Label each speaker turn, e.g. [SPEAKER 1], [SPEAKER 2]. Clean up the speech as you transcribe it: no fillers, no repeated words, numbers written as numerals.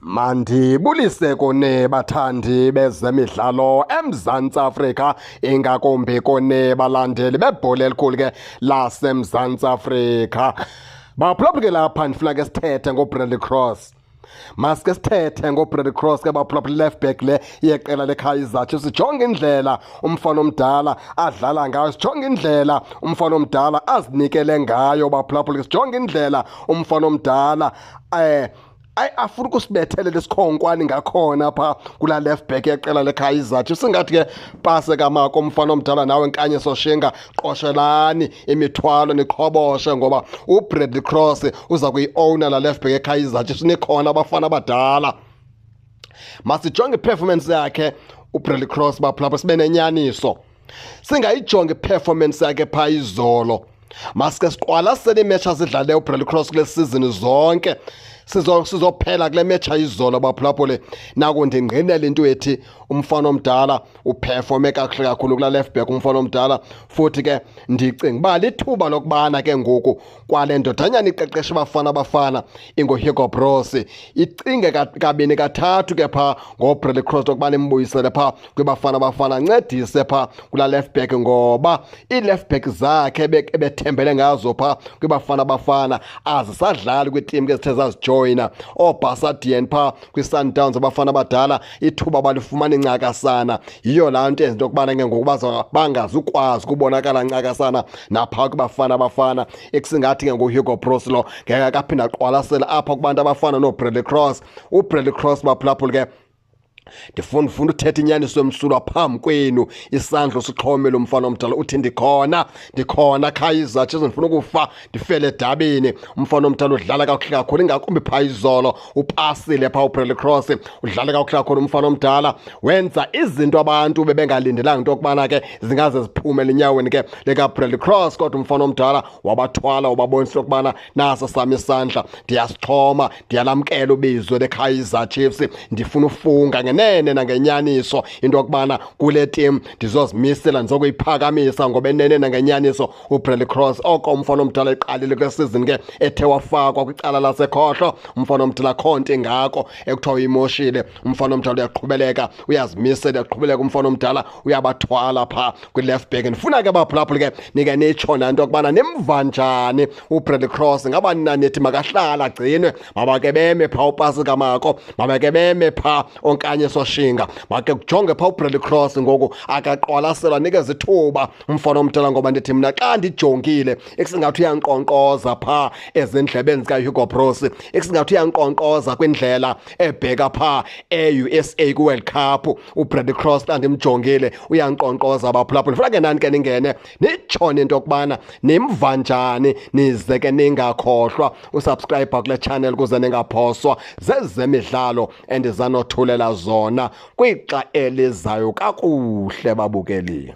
[SPEAKER 1] Mandibulise kuni bathandi bezemidlalo eMzantsi Afrika, ingakumbi kuni balandeli bebhola elikhulu ke laseMzantsi Afrika. Baphulaphuli ke lapha ndifuna ke sithethe ngoBradley Cross. Masike sithethe ngoBradley Cross ke baphulaphuli, left back le yeqela leKaizer Chiefs. Sijonge indlela umfana omdala adlala ngayo, sijonge indlela umfana omdala azinikele ngayo baphulaphuli, sijonge indlela umfana omdala ayi afuna ukusibethelela isikhonkwane ngakhona pha kula left back yeqela leKaizer Chiefs. Singathi ke pase kamako umfana omdala nawe Nkanye Soshinga, qoshelani imithwalo niqhoboshe ngoba uBradley Cross uza kuyi-owner la left back yeKaizer Chiefs, nikhona abafana abadala. Masijonge iperformance yakhe uBradley Cross baphulaphula, sibe nenyaniso, singayijongi iperformance yakhe phaa izolo. Masike siqwalasele iimetshi azidlale uBradley Cross kule season zonke, sizophela kule match ayizolo baphulaphule. Naku ndingqinela into ethi umfana omdala uperforme kakuhle kakhulu kula left back umfana omdala. Futhi ke ndicinga uba lithuba lokubana ke ngoku kwale ndodanyana iqeqesha Bafana Bafana inguHugo Broos icinge kabini kathathu ke phaa ngoBradley Cross okubana imbuyisele phaa kwiBafana Bafana, ancedise phaa kula left back, ngoba ii-left back zakhe ebethembele ngazo phaa kwiBafana Bafana azisadlali kwiitim ke zithe zazijoyina ooBasadien phaa kwi-Sundowns. Abafana abadala ithuba balifumana incakasana, yiyo laa nto yenza into yokubana ke ngoku bangazukwazi ukubonakala ncakasana naphaa kwiBafana Bafana. Ekusingathi ke nguHugo Broos lo ngeke akaphinda aqwalasela apha kubantu abafana noBradley Cross. UBradley Cross baphulaphuli ke, ndifuna uthetha inyaniso emsulwa phambi kwenu, isandla sixhome lo mfana omdala uthi ndikhona, ndikhona Kaizer Chiefs, ndifuna ukufa ndifele edabini. Umfana omdala udlala kakuhle kakhulu, ingakumbi phaa izolo upasile phaa uBradley Cross, udlala kakuhle kakhulu umfana omdala, wenza izinto abantu bebengalindelanga into yokubana ke zingaze ziphume enyaweni ke likaBradley Cross, kodwa umfana omdala wabathwala, wababonisa okubana naso sami isandla ndiyasixhoma, ndiyalamkela ubizo leKaizer Chiefs, ndifuna ufunga ngenene nangenyaniso into yokubana kule team ndizozimisela, ndizokuyiphakamisa ngoba enene nangenyaniso uBradley Cross oko umfana omdala eqalile kule season ke ethe wafakwa kwicala lasekhohlo, umfana omdala kho nto ingako ekuthiwa uyimoshile. Umfana omdala uyaqhubeleka, uyazimisela, uyaqhubeleka umfana omdala, uyabathwala phaa kwi-left back. Ndifuna ke baphulaphuli ke nike nitsho nanto yokubana nimva njani uBradley Cross. Ngaba nina nithi makahlala agcinwe, mabake beme phaa upasi kamako, mabake beme phaa onkanye soshinga, make kujonge phaa uBradley Cross ngoku akaqwalaselwa, nikeze ithuba umfana omdala, ngoba ndithi mna xa ndijongile ekusingathi uyankqonkqoza phaa ezindlebeni zikaHugo Broos, ekusingathi uyankqonkqoza kwindlela ebheka phaa e-USA kwi-World Cup. uBradley Cross xa ndimjongile uyankqonkqoza baphulaphula. Ndifuna ke nani ke ningene nitshone into yokubana nimva njani, nize ke ningakhohlwa usubscribe kule channel ukuze ningaphoswa zezemidlalo endizanothulela zona kwixa elizayo. Kakuhle babukeli.